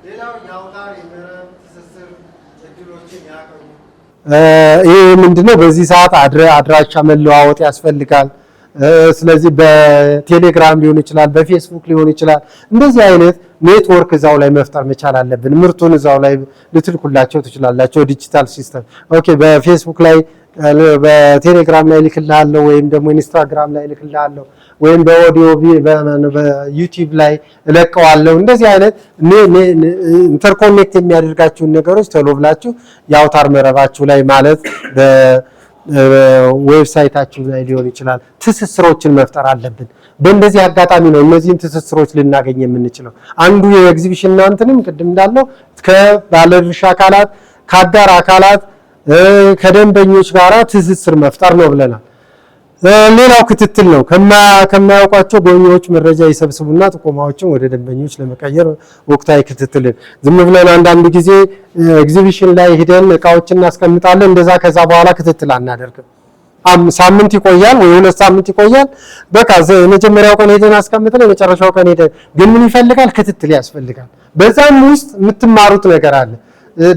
ሌላው የአውታር የመረብ ትስስር እድሎችን ያቅርቡ። ይህ ምንድነው? በዚህ ሰዓት አድራሻ መለዋወጥ ያስፈልጋል። ስለዚህ በቴሌግራም ሊሆን ይችላል፣ በፌስቡክ ሊሆን ይችላል። እንደዚህ አይነት ኔትወርክ እዛው ላይ መፍጠር መቻል አለብን። ምርቱን እዛው ላይ ልትልኩላቸው ትችላላችሁ። Digital system, okay። በፌስቡክ ላይ፣ በቴሌግራም ላይ ልክልሃለሁ ወይም ደግሞ ኢንስታግራም ላይ ልክልሃለሁ ወይም በኦዲዮ በዩቲዩብ ላይ እለቀዋለሁ። እንደዚህ አይነት interconnect የሚያደርጋችሁን ነገሮች ቶሎ ብላችሁ የአውታር መረባችሁ ላይ፣ ማለት በ website ኣችሁ ላይ ሊሆን ይችላል፣ ትስስሮችን መፍጠር አለብን። በእንደዚህ አጋጣሚ ነው እነዚህን ትስስሮች ልናገኝ የምንችለው። አንዱ የኤግዚቢሽን እንትንም ቅድም እንዳለው ከባለድርሻ አካላት፣ ከአጋር አካላት፣ ከደንበኞች ጋራ ትስስር መፍጠር ነው ብለናል። ሌላው ክትትል ነው። ከማያውቋቸው ጎብኚዎች መረጃ ይሰብስቡና ጥቆማዎችን ወደ ደንበኞች ለመቀየር ወቅታዊ ክትትልን። ዝም ብለን አንዳንድ ጊዜ ኤግዚቢሽን ላይ ሂደን እቃዎችን እናስቀምጣለን። እንደዛ ከዛ በኋላ ክትትል አናደርግም። ሳምንት ይቆያል ወይ 2 ሳምንት ይቆያል። በቃ የመጀመሪያው ቀን ሄደን አስቀምጠን የመጨረሻው ቀን ሄደን ግን ምን ይፈልጋል? ክትትል ያስፈልጋል። በዛም ውስጥ የምትማሩት ነገር አለ።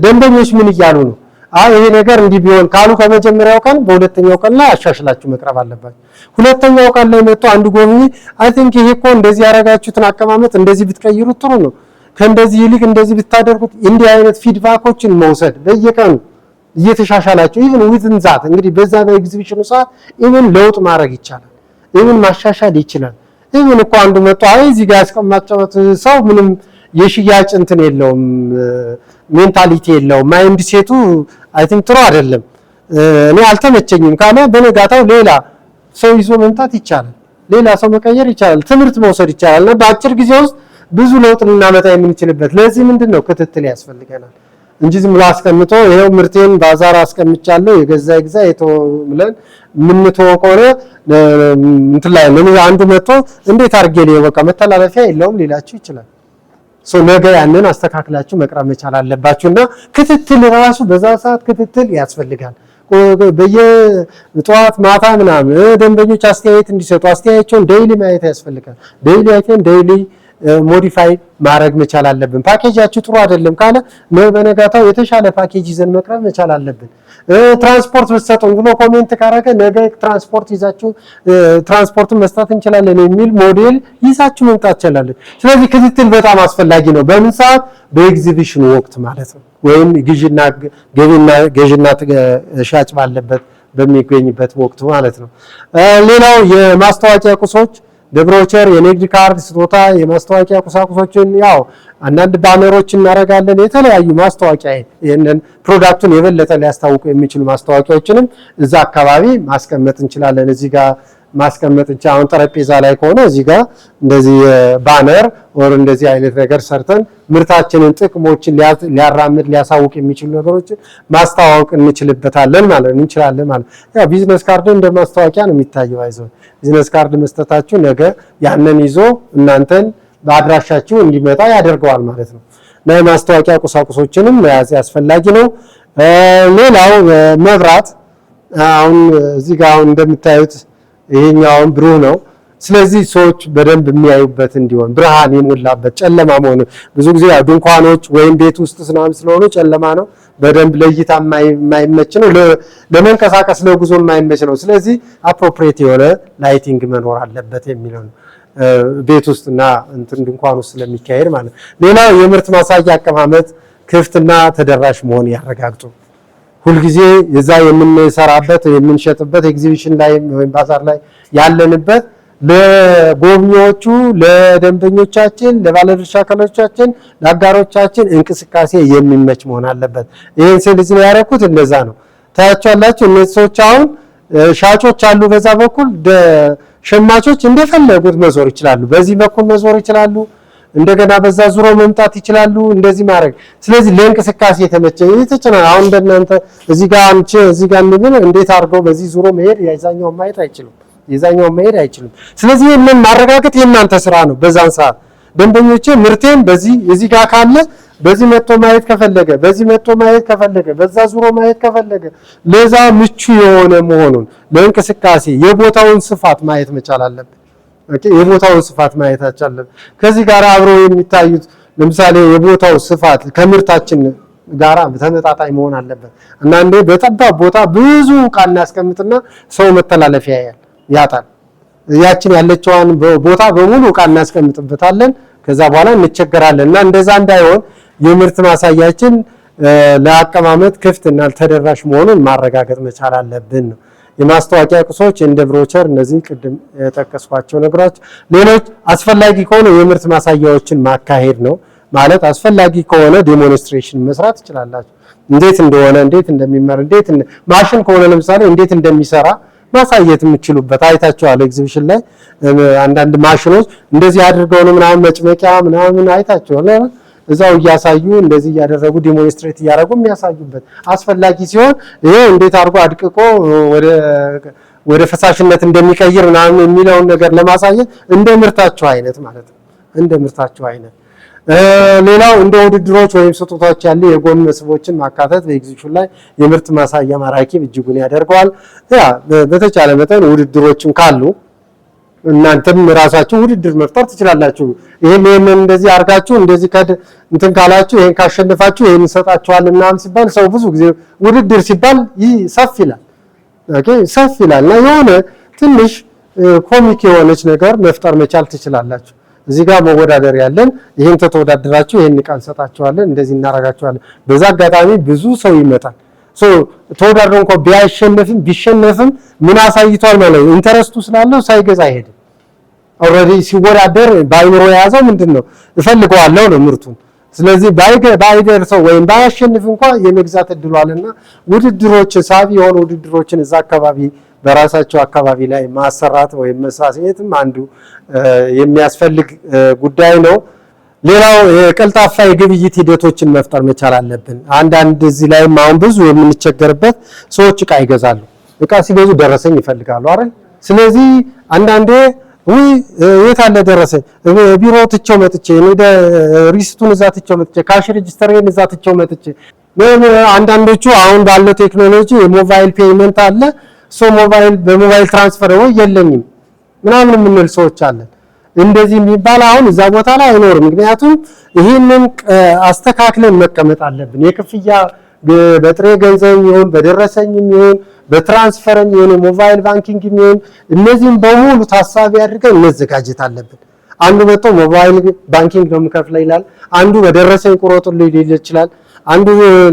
ደንበኞች ምን እያሉ ነው? አይ፣ ይሄ ነገር እንዲህ ቢሆን ካሉ ከመጀመሪያው ቀን በሁለተኛው ቀን ላይ አሻሽላችሁ መቅረብ አለባችሁ። ሁለተኛው ቀን ላይ መጥቶ አንድ ጎብኚ "I think ይሄ እኮ እንደዚህ ያደረጋችሁትን አቀማመጥ እንደዚህ ብትቀይሩት ጥሩ ነው፣ ከእንደዚህ ይልቅ እንደዚህ ብታደርጉት" እንዲህ አይነት feedback ኦችን መውሰድ፣ በየቀኑ እየተሻሻላችሁ even within that እንግዲህ በዛ በኤግዚቢሽኑ ሰዓት even ለውጥ ማድረግ ይቻላል። Even ማሻሻል ይችላል። Even እኮ አንዱ መጥቶ "አይ፣ እዚህ ጋር ያስቀማጫሁት ሰው ምንም የሽያጭ እንትን የለውም፣ mentality የለውም፣ mindset ኡ I think ጥሩ አይደለም፣ እኔ አልተመቸኝም" ካለ በነጋታው ሌላ ሰው ይዞ መምጣት ይቻላል። ሌላ ሰው መቀየር ይቻላል። ትምህርት መውሰድ ይቻላል። እና በአጭር ጊዜ ውስጥ ብዙ ለውጥ ልናመጣ የምንችልበት ለዚህ ምንድን ነው፣ ክትትል ያስፈልገናል እንጂ ዝም ብሎ አስቀምጦ "ይኸው ምርቴን ባዛር አስቀምጫለሁ፣ የገዛ ይግዛ፣ የተወ" ብለን የምንተወው ከሆነ እንትን ላይ አንዱ መጥቶ "እንዴት አድርጌ ልየው፣ በቃ መተላለፊያ የለውም" ሊላችሁ ይችላል። So ነገ ያንን አስተካክላችሁ መቅረብ መቻል አለባችሁ እና ክትትል ራሱ በዛ ሰዓት ክትትል ያስፈልጋል። በየጠዋት ማታ ምናምን ደንበኞች አስተያየት እንዲሰጡ አስተያየታቸውን daily ማየት ያስፈልጋል። Daily አይተን daily modify ማድረግ መቻል አለብን። ፓኬጃችሁ ጥሩ አይደለም ካለ በነጋታው የተሻለ ፓኬጅ ይዘን መቅረብ መቻል አለብን። ትራንስፖርት ብትሰጡን ብሎ comment ካረገ ነገ ትራንስፖርት ይዛችሁ ትራንስፖርትን መስጠት እንችላለን የሚል ሞዴል ይዛችሁ መምጣት እንችላለን። ስለዚህ ክትትል በጣም አስፈላጊ ነው። በምን ሰዓት? በኤግዚቢሽኑ ወቅት ማለት ነው። ወይም ግዥና ገቢና ገዥና ሻጭ ባለበት በሚገኝበት ወቅት ማለት ነው። ሌላው የማስታወቂያ ቁሶች፣ ብሮቸር፣ የንግድ ካርድ፣ ስጦታ፣ የማስታወቂያ ቁሳቁሶችን፣ ያው አንዳንድ banner ኦች እናደርጋለን። የተለያዩ ማስታወቂያ ይህንን product ኡን የበለጠ ሊያስታውቁ የሚችሉ ማስታወቂያዎችንም እዛ አካባቢ ማስቀመጥ እንችላለን። እዚህ ጋር ማስቀመጥ እንችላለን። አሁን ጠረጴዛ ላይ ከሆነ እዚህ ጋር እንደዚህ banner or እንደዚህ አይነት ነገር ሰርተን ምርታችንን፣ ጥቅሞችን ሊያራምድ ሊያሳውቅ የሚችሉ ነገሮችን ማስተዋወቅ እንችልበታለን ማለት እንችላለን ማለት። ያው business card እንደ ማስታወቂያ ነው የሚታየው። አይዞህ፣ business card መስጠታችሁ ነገ ያንን ይዞ እናንተን በአድራሻችሁ እንዲመጣ ያደርገዋል ማለት ነው። እና የማስታወቂያ ቁሳቁሶችንም መያዝ አስፈላጊ ነው። ሌላው መብራት፣ አሁን እዚህ ጋር አሁን እንደምታዩት ይሄኛውን ብሩህ ነው። ስለዚህ ሰዎች በደንብ የሚያዩበት እንዲሆን ብርሃን የሞላበት፣ ጨለማ መሆኑ ብዙ ጊዜ ያው ድንኳኖች ወይም ቤት ውስጥ ምናምን ስለሆኑ ጨለማ ነው። በደንብ ለእይታ የማይመች ነው። ለመንቀሳቀስ ለጉዞ የማይመች ነው። ስለዚህ appropriate የሆነ lighting መኖር አለበት የሚለው ነው። ቤት ውስጥና እንትን ድንኳን ውስጥ ስለሚካሄድ ማለት ነው። ሌላው የምርት ማሳያ አቀማመጥ ክፍትና ተደራሽ መሆን ያረጋግጡ። ሁልጊዜ የዛ የምንሰራበት፣ የምንሸጥበት ኤግዚቢሽን ላይ ወይም ባዛር ላይ ያለንበት ለጎብኚዎቹ፣ ለደንበኞቻችን፣ ለባለድርሻ አካሎቻችን፣ ለአጋሮቻችን እንቅስቃሴ የሚመች መሆን አለበት። ይህን ስል እዚህ ላይ ያደረኩት እንደዛ ነው። ታያቸዋላችሁ። እነዚህ ሰዎች አሁን ሻጮች አሉ፣ በዛ በኩል ሸማቾች እንደፈለጉት መዞር ይችላሉ። በዚህ በኩል መዞር ይችላሉ። እንደገና በዛ ዙሮ መምጣት ይችላሉ። እንደዚህ ማድረግ፣ ስለዚህ ለእንቅስቃሴ የተመቸ የተጨና አሁን እንደናንተ እዚህ ጋር አንቺ እዚህ ጋር እንደምን እንዴት አድርገው በዚህ ዙሮ መሄድ፣ የዛኛውን ማየት አይችሉም። የዛኛውን መሄድ አይችሉም። ስለዚህ ይህንን ማረጋገጥ የእናንተ ስራ ነው። በዛን ሰዓት ደንበኞቼ ምርቴን በዚህ እዚህ ጋር ካለ በዚህ መጥቶ ማየት ከፈለገ፣ በዚህ መጥቶ ማየት ከፈለገ፣ በዛ ዙሮ ማየት ከፈለገ ለዛ ምቹ የሆነ መሆኑን ለእንቅስቃሴ የቦታውን ስፋት ማየት መቻል አለብን። Okay፣ የቦታውን ስፋት ማየት አለብን። ከዚህ ጋር አብረው የሚታዩት ለምሳሌ የቦታው ስፋት ከምርታችን ጋራ ተመጣጣኝ መሆን አለበት። አንዳንዴ በጠባብ ቦታ ብዙ ዕቃ እናስቀምጥና ሰው መተላለፊያ ያጣል። ያችን ያለችዋን ቦታ በሙሉ ዕቃ እናስቀምጥበታለን። ከዛ በኋላ እንቸገራለን እና እንደዛ እንዳይሆን የምርት ማሳያችን ለአቀማመጥ ክፍት እና ተደራሽ መሆኑን ማረጋገጥ መቻል አለብን ነው። የማስታወቂያ ቁሶች እንደ ብሮቸር፣ እነዚህ ቅድም የጠቀስኳቸው ነገሮች፣ ሌሎች አስፈላጊ ከሆነ የምርት ማሳያዎችን ማካሄድ ነው። ማለት አስፈላጊ ከሆነ demonstration መስራት ትችላላችሁ። እንዴት እንደሆነ፣ እንዴት እንደሚመረት፣ እንዴት ማሽን ከሆነ ለምሳሌ እንዴት እንደሚሰራ ማሳየት የምትችሉበት። አይታችኋል። ኤግዚቢሽን ላይ አንዳንድ ማሽኖች እንደዚህ አድርገው ነው ምናምን፣ መጭመቂያ ምናምን አይታችኋል። እዛው እያሳዩ፣ እንደዚህ እያደረጉ፣ demonstrate እያደረጉ የሚያሳዩበት፣ አስፈላጊ ሲሆን ይሄ እንዴት አድርጎ አድቅቆ ወደ ፈሳሽነት እንደሚቀይር ምናምን የሚለውን ነገር ለማሳየት፣ እንደ ምርታችሁ አይነት ማለት ነው። እንደ ምርታችሁ አይነት። ሌላው እንደ ውድድሮች ወይም ስጦታዎች ያሉ የጎን መስህቦችን ማካተት በኤግዚቢሽን ላይ የምርት ማሳያ ማራኪ እጅጉን ያደርገዋል። ያ በተቻለ መጠን ውድድሮችም ካሉ እናንተም ራሳችሁ ውድድር መፍጠር ትችላላችሁ። ይሄን ይሄንን እንደዚህ አድርጋችሁ እንደዚህ እንትን ካላችሁ፣ ይሄን ካሸነፋችሁ ይሄን እንሰጣችኋለን ምናምን ሲባል ሰው ብዙ ጊዜ ውድድር ሲባል ይህ ሰፍ ይላል። Okay፣ ሰፍ ይላል እና የሆነ ትንሽ comic የሆነች ነገር መፍጠር መቻል ትችላላችሁ። እዚህ ጋር መወዳደር ያለን፣ ይሄን ተተወዳደራችሁ ይሄን ዕቃ እንሰጣችኋለን፣ እንደዚህ እናደርጋችኋለን። በዛ አጋጣሚ ብዙ ሰው ይመጣል። So ተወዳድሮ እንኳን ቢያሸንፍም ቢሸነፍም ምን አሳይቷል ማለት ነው? Interest ኡ ስላለው ሳይገዛ አይሄድም። Already ሲወዳደር በአይምሮ የያዘው ምንድን ነው? እፈልገዋለሁ ነው ምርቱን። ስለዚህ ባይደርሰው ወይም ባያሸንፍ እንኳን የመግዛት እድሉ አለና ውድድሮችን፣ ሳቢ የሆኑ ውድድሮችን እዛ አካባቢ በራሳቸው አካባቢ ላይ ማሰራት ወይም መስራትም አንዱ የሚያስፈልግ ጉዳይ ነው። ሌላው የቀልጣፋ የግብይት ሂደቶችን መፍጠር መቻል አለብን። አንዳንድ እዚህ ላይም አሁን ብዙ የምንቸገርበት ሰዎች እቃ ይገዛሉ። እቃ ሲገዙ ደረሰኝ ይፈልጋሉ አይደል? ስለዚህ አንዳንዴ ውይ የት አለ ደረሰኝ፣ ቢሮ ትቼው መጥቼ፣ እኔ receipt ኡን እዛ ትቼው መጥቼ፣ cash register ኤን እዛ ትቼው መጥቼ። አንዳንዶቹ አሁን ባለው ቴክኖሎጂ የ mobile payment አለ። So mobile በ mobile transfer ወይ የለኝም ምናምን የምንል ሰዎች አለን። እንደዚህ የሚባል አሁን እዛ ቦታ ላይ አይኖርም። ምክንያቱም ይህንን አስተካክለን መቀመጥ አለብን። የክፍያ በጥሬ ገንዘብ ይሁን፣ በደረሰኝም ይሁን፣ በ transfer ም ይሁን፣ mobile banking ይሁን፣ እነዚህም በሙሉ ታሳቢ አድርገን መዘጋጀት አለብን። አንዱ መጥቶ mobile banking ነው የምከፍለው ይላል። አንዱ በደረሰኝ ቁረጡልኝ ሊል ይችላል። አንዱ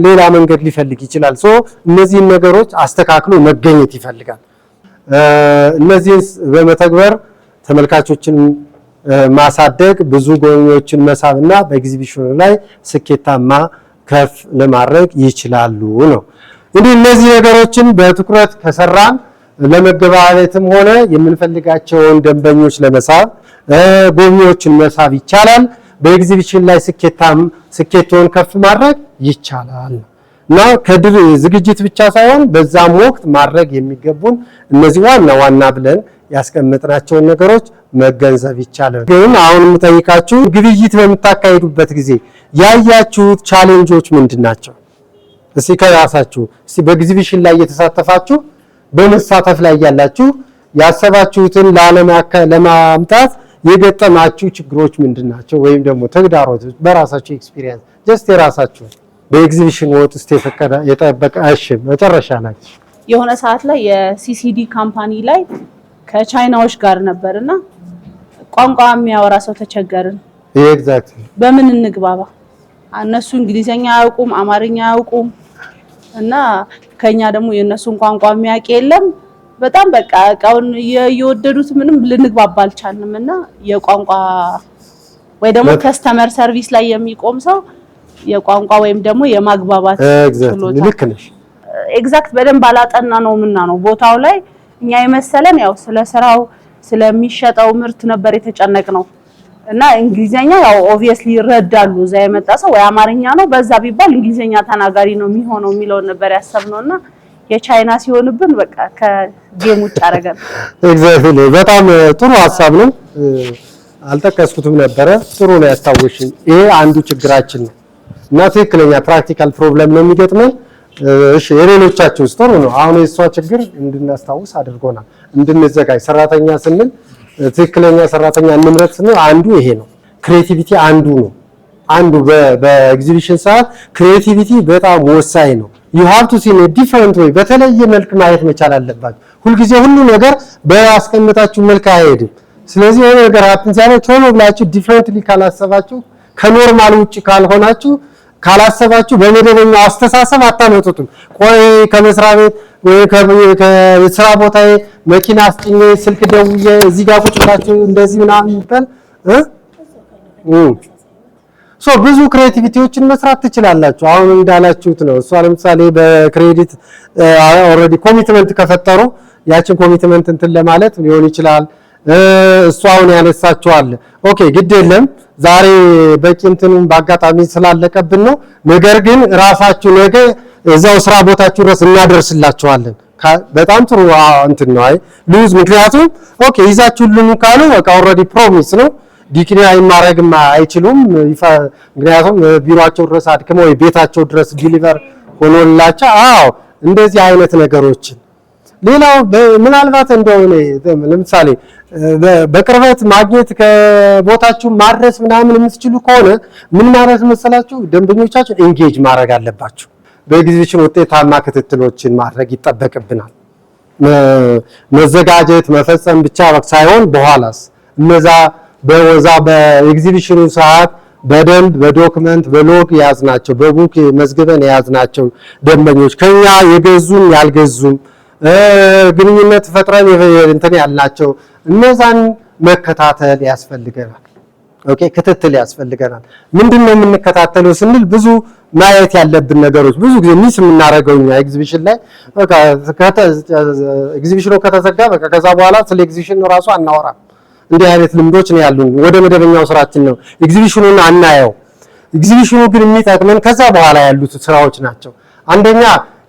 ሌላ መንገድ ሊፈልግ ይችላል። So እነዚህን ነገሮች አስተካክሎ መገኘት ይፈልጋል። እነዚህን በመተግበር ተመልካቾችን ማሳደግ፣ ብዙ ጎብኚዎችን መሳብና በኤግዚቢሽኑ ላይ ስኬታማ ከፍ ለማድረግ ይችላሉ ነው። እንግዲህ እነዚህ ነገሮችን በትኩረት ከሰራን ለመገበያየትም ሆነ የምንፈልጋቸውን ደንበኞች ለመሳብ፣ ጎብኚዎችን መሳብ ይቻላል። በኤግዚቢሽን ላይ ስኬቶን ከፍ ማድረግ ይቻላል እና ከድር ዝግጅት ብቻ ሳይሆን በዛም ወቅት ማድረግ የሚገቡን እነዚህ ዋና ዋና ብለን ያስቀመጥናቸውን ነገሮች መገንዘብ ይቻላል። ግን አሁን የምጠይቃችሁ ግብይት በምታካሂዱበት ጊዜ ያያችሁት challenge ኦች ምንድን ናቸው? እስቲ ከራሳችሁ፣ እስቲ በኤግዚቢሽን ላይ እየተሳተፋችሁ፣ በመሳተፍ ላይ ያላችሁ፣ ያሰባችሁትን ለማምጣት የገጠማችሁ ችግሮች ምንድን ናቸው? ወይም ደግሞ ተግዳሮቶች በራሳችሁ experience፣ just የራሳችሁ በኤግዚቢሽን ወቅት ውስጥ የፈቀደ የጠበቀ። እሺ፣ መጨረሻ ላይ። የሆነ ሰዓት ላይ የ CCD company ላይ ከቻይናዎች ጋር ነበርና ቋንቋ የሚያወራ ሰው ተቸገርን። በምን እንግባባ? እነሱ እንግሊዘኛ አያውቁም፣ አማርኛ አያውቁም እና ከኛ ደግሞ የእነሱን ቋንቋ የሚያውቅ የለም። በጣም በቃ እቃውን እየወደዱት ምንም ልንግባባ አልቻልንም እና የቋንቋ ወይ ደግሞ customer service ላይ የሚቆም ሰው የቋንቋ ወይም ደግሞ የማግባባት ችሎታ። ልክ ነሽ። Exact በደንብ አላጠና ነው ምና ነው ቦታው ላይ እኛ የመሰለን ያው ስለ ስራው ስለሚሸጠው ምርት ነበር የተጨነቅ ነው እና እንግሊዘኛ ያው obviously ይረዳሉ፣ እዛ የመጣ ሰው ወይ አማርኛ ነው በዛ ቢባል እንግሊዘኛ ተናጋሪ ነው የሚሆነው የሚለውን ነበር ያሰብነው እና የቻይና ሲሆንብን በቃ ከ game ውጭ አደረገን። Exactly፣ በጣም ጥሩ ሀሳብ ነው። አልጠቀስኩትም ነበረ። ጥሩ ነው ያስታወሽኝ። ይሄ አንዱ ችግራችን ነው እና ትክክለኛ practical problem ነው የሚገጥመን። እሺ፣ የሌሎቻችሁስ? ጥሩ ነው። አሁን የእሷ ችግር እንድናስታውስ አድርጎናል፣ እንድንዘጋጅ። ሰራተኛ ስንል፣ ትክክለኛ ሰራተኛ እንምረጥ ስንል አንዱ ይሄ ነው። Creativity አንዱ ነው። አንዱ በኤግዚቢሽን ሰዓት creativity በጣም ወሳኝ ነው። You have to see different way፣ በተለየ መልክ ማየት መቻል አለባችሁ። ሁልጊዜ ሁሉ ነገር በአስቀምጣችሁ መልክ አይሄድም። ስለዚህ የሆነ ነገር happen ሲያደርግ ቶሎ ብላችሁ differently ካላሰባችሁ፣ ከ normal ውጭ ካልሆናችሁ፣ ካላሰባችሁ በመደበኛው አስተሳሰብ አታመጡትም። ቆይ ከመስሪያ ቤት ወይ ከስራ ቦታዬ መኪና አስጭኜ ስልክ ደውዬ እዚህ ጋር ቁጭ ብላችሁ እንደዚህ ምናምን የሚባል so ብዙ creativity ዎችን መስራት ትችላላችሁ። አሁን እንዳላችሁት ነው። እሷ ለምሳሌ በ credit already commitment ከፈጠሩ ያችን commitment እንትን ለማለት ሊሆን ይችላል። እሷ አሁን ያነሳችኋል። Okay፣ ግድ የለም፣ ዛሬ በቂ እንትኑን በአጋጣሚ ስላለቀብን ነው። ነገር ግን ራሳችሁ ነገ እዛው ስራ ቦታችሁ ድረስ እናደርስላችኋለን። በጣም ጥሩ እንትን ነው። አይ lose ምክንያቱም okay ይዛችሁልን ካሉ በቃ already promise ነው። Decline ማድረግም አይችሉም። ምክንያቱም ቢሮአቸው ድረስ አድክመው ወይ ቤታቸው ድረስ deliver ሆኖላቸው። አዎ፣ እንደዚህ አይነት ነገሮችን። ሌላው ምናልባት እንደው እኔ ለምሳሌ በቅርበት ማግኘት ከቦታችሁ ማድረስ ምናምን የምትችሉ ከሆነ ምን ማለት መሰላችሁ፣ ደንበኞቻችሁ engage ማድረግ አለባችሁ። በኤግዚቢሽን ውጤታማ ክትትሎችን ማድረግ ይጠበቅብናል። መዘጋጀት መፈጸም ብቻ ሳይሆን በኋላስ እነዛ በዛ በኤግዚቢሽኑ ሰዓት በደንብ በ document፣ በ log የያዝናቸው፣ በ book መዝግበን የያዝናቸው ደንበኞች፣ ከኛ የገዙም ያልገዙም፣ ግንኙነት ፈጥረን እንትን ያልናቸው፣ እነዛን መከታተል ያስፈልገናል። Okay፣ ክትትል ያስፈልገናል። ምንድን ነው የምንከታተለው ስንል ብዙ ማየት ያለብን ነገሮች፣ ብዙ ጊዜ miss የምናደርገው እኛ ኤግዚቢሽን ላይ በቃ ኤግዚቢሽኑ ከተዘጋ በቃ ከዛ በኋላ ስለ ኤግዚቢሽን ራሱ አናወራም። እንዲህ አይነት ልምዶች ነው ያሉን። ወደ መደበኛው ስራችን ነው፣ ኤግዚቢሽኑን አናየው። ኤግዚቢሽኑ ግን የሚጠቅመን ከዛ በኋላ ያሉት ስራዎች ናቸው። አንደኛ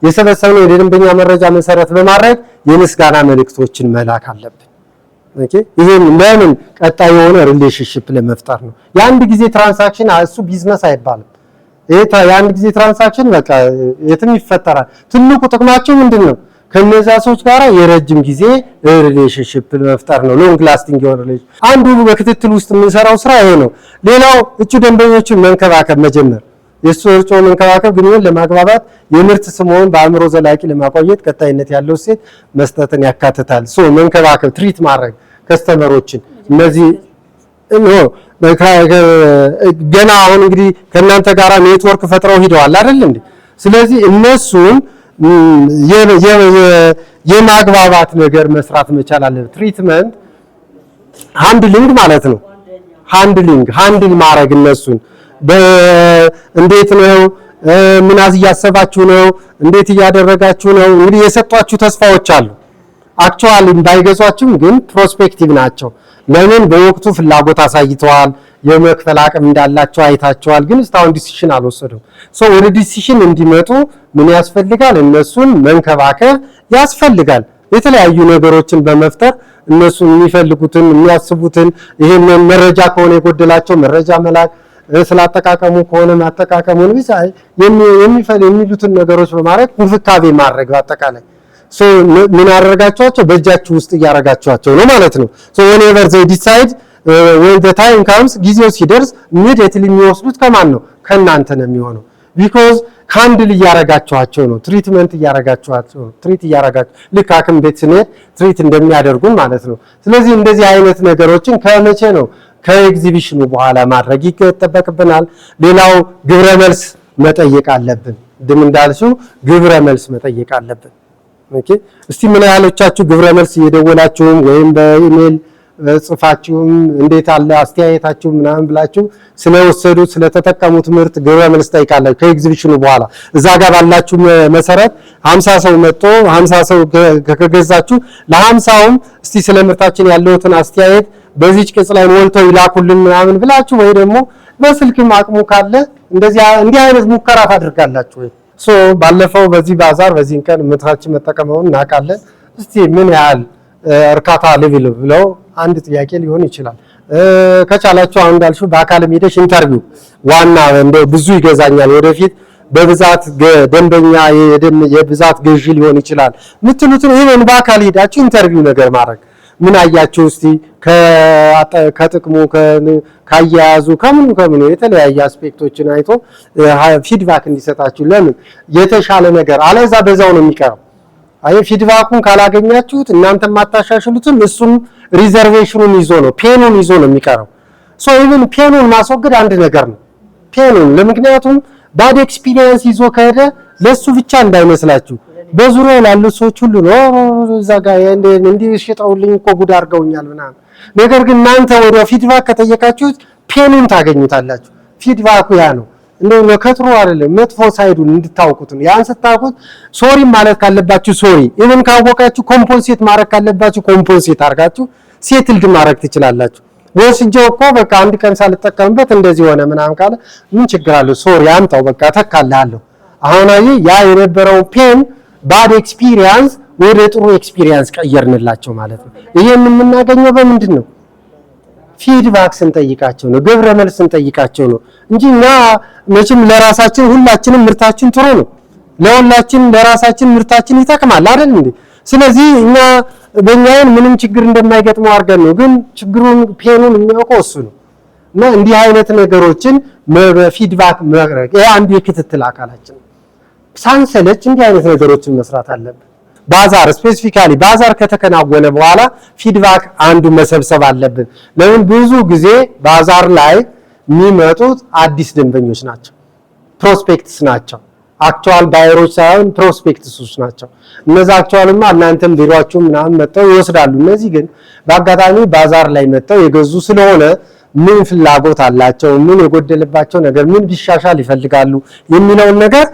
የሰበሰብነው የደንበኛ መረጃ መሰረት በማድረግ የምስጋና መልእክቶችን መላክ አለብን። Okay፣ ይሄን ለምን? ቀጣይ የሆነ relationship ለመፍጠር ነው። የአንድ ጊዜ transaction እሱ ቢዝነስ አይባልም። ይሄ የአንድ ጊዜ transaction በቃ የትም ይፈጠራል። ትልቁ ጥቅማቸው ምንድን ነው? ከነዛ ሰዎች ጋር የረጅም ጊዜ relationship መፍጠር ነው። Long lasting የሆነ relation። አንዱ በክትትል ውስጥ የምንሰራው ስራ ይሄ ነው። ሌላው እጩ ደንበኞችን መንከባከብ መጀመር፣ የእሱ እርጮ መንከባከብ፣ ግንኙነት ለማግባባት፣ የምርት ስምዎን በአእምሮ ዘላቂ ለማቆየት ቀጣይነት ያለው እሴት መስጠትን ያካትታል። So መንከባከብ፣ treat ማድረግ customer ኦችን። እነዚህ ገና አሁን እንግዲህ ከእናንተ ጋር ኔትወርክ ፈጥረው ሂደዋል አይደል እንዴ? ስለዚህ እነሱን የማግባባት ነገር መስራት መቻል አለ። Treatment፣ handling ማለት ነው። Handling፣ handle ማድረግ እነሱን እንዴት ነው፣ ምን እያሰባችሁ ነው፣ እንዴት እያደረጋችሁ ነው? እንግዲህ የሰጧችሁ ተስፋዎች አሉ። Actually ባይገዟችሁም ግን prospective ናቸው። ለምን? በወቅቱ ፍላጎት አሳይተዋል፣ የመክፈል አቅም እንዳላቸው አይታቸዋል። ግን እስካሁን decision አልወሰዱም። So ወደ decision እንዲመጡ ምን ያስፈልጋል? እነሱን መንከባከብ ያስፈልጋል። የተለያዩ ነገሮችን በመፍጠር እነሱ የሚፈልጉትን፣ የሚያስቡትን፣ ይሄን መረጃ ከሆነ የጎደላቸው መረጃ መላክ፣ ስላጠቃቀሙ ከሆነ ማጠቃቀሙን ብቻ የሚሉትን ነገሮች በማድረግ እንክብካቤ ማድረግ። በአጠቃላይ so ምን አደረጋችኋቸው? በእጃችሁ ውስጥ እያደረጋችኋቸው ነው ማለት ነው። So whenever they decide, when the time comes፣ ጊዜው ሲደርስ immediately የሚወስዱት ከማን ነው? ከእናንተ ነው የሚሆነው። Because handle እያረጋችኋቸው ነው፣ treatment እያረጋችኋቸው ነው። Treat እያረጋችሁ ልክ ሐኪም ቤት ስንሄድ treat እንደሚያደርጉን ማለት ነው። ስለዚህ እንደዚህ አይነት ነገሮችን ከመቼ ነው? ከኤግዚቢሽኑ በኋላ ማድረግ ይጠበቅብናል። ሌላው ግብረ መልስ መጠየቅ አለብን። ድም እንዳልሽው ግብረ መልስ መጠየቅ አለብን። Okay፣ እስቲ ምን ያህሎቻችሁ ግብረ መልስ እየደወላችሁም ወይም በኢሜል ጽፋችሁም እንዴት አለ አስተያየታችሁ ምናምን ብላችሁ ስለወሰዱት፣ ስለተጠቀሙት ምርት ግብረ መልስ ጠይቃላችሁ? ከኤግዚቢሽኑ በኋላ እዛ ጋር ባላችሁ መሰረት 50 ሰው መጥቶ 50 ሰው ከገዛችሁ ለ50ውም እስቲ ስለ ምርታችን ያለውትን አስተያየት በዚች ቅጽ ላይ ሞልተው ይላኩልን ምናምን ብላችሁ ወይ ደግሞ በስልክም አቅሙ ካለ እንደዚህ እንዲህ አይነት ሙከራ ታደርጋላችሁ ወይ? So ባለፈው በዚህ ባዛር በዚህን ቀን ምርታችን መጠቀመውን እናውቃለን። እስቲ ምን ያህል እርካታ level ብለው አንድ ጥያቄ ሊሆን ይችላል። ከቻላችሁ አሁን እንዳልሽው በአካልም ሄደሽ interview፣ ዋና እንደው ብዙ ይገዛኛል፣ ወደፊት በብዛት ደንበኛ የብዛት ገዢ ሊሆን ይችላል የምትሉትን even በአካል ሄዳችሁ interview ነገር ማድረግ፣ ምን አያችሁ እስቲ ከጥቅሙ፣ ካያያዙ፣ ከምኑ ከምኑ የተለያየ aspect ኦችን አይቶ feedback እንዲሰጣችሁ። ለምን የተሻለ ነገር አለዛ በዛው ነው የሚቀረው። አይ feedback ኡን ካላገኛችሁት እናንተም አታሻሽሉትም፣ እሱም reservation ኑን ይዞ ነው፣ pain ኑን ይዞ ነው የሚቀረው። So even pain ኑን ማስወገድ አንድ ነገር ነው። Pain ኑን ለምክንያቱም bad experience ይዞ ከሄደ ለሱ ብቻ እንዳይመስላችሁ፣ በዙሪያው ላሉት ሰዎች ሁሉ ነው፣ እዛ ጋር እንዲህ ሽጠውልኝ እኮ ጉድ አድርገውኛል ምናምን። ነገር ግን እናንተ ወዲያው feedback ከጠየቃችሁት pain ኑን ታገኙታላችሁ። Feedback ኡ ያ ነው። እንደው ለከትሮ አይደለም፣ መጥፎ side ኡን እንድታውቁት ነው። ያን ስታውቁት sorry ማለት ካለባችሁ sorry፣ even ካወቃችሁ compensate ማድረግ ካለባችሁ compensate አድርጋችሁ settled ማድረግ ትችላላችሁ። ወስጄው እኮ በቃ አንድ ቀን ሳልጠቀምበት እንደዚህ ሆነ ምናምን ካለ ምን ችግር አለው? Sorry፣ አምጣው፣ በቃ ተካልሃለሁ። አሁን አየህ፣ ያ የነበረው pain፣ bad experience ወደ ጥሩ experience ቀየርንላቸው ማለት ነው። ይሄን የምናገኘው በምንድን ነው? Feedback ስንጠይቃቸው ነው፣ ግብረ መልስ ስንጠይቃቸው ነው እንጂ እኛ መቼም ለራሳችን ሁላችንም ምርታችን ጥሩ ነው። ለሁላችን ለራሳችን ምርታችን ይጠቅማል አይደል እንዴ? ስለዚህ እኛ በእኛውን ምንም ችግር እንደማይገጥመው አድርገን ነው፣ ግን ችግሩን pain ኑን የሚያውቀው እሱ ነው። እና እንዲህ አይነት ነገሮችን በ feedback ማድረግ ይሄ አንዱ የክትትል አካላችን ነው። ሳንሰለች እንዲህ አይነት ነገሮችን መስራት አለብን። ባዛር፣ specifically ባዛር ከተከናወነ በኋላ feedback አንዱ መሰብሰብ አለብን። ለምን? ብዙ ጊዜ ባዛር ላይ የሚመጡት አዲስ ደንበኞች ናቸው፣ prospects ናቸው። Actual buyer ኦች ሳይሆን prospects ኦች ናቸው። እነዛ actual ማ እናንተም ቢሯችሁ ምናምን መጥተው ይወስዳሉ። እነዚህ ግን በአጋጣሚ ባዛር ላይ መጥተው የገዙ ስለሆነ ምን ፍላጎት አላቸው፣ ምን የጎደለባቸው ነገር፣ ምን ቢሻሻል ይፈልጋሉ የሚለውን ነገር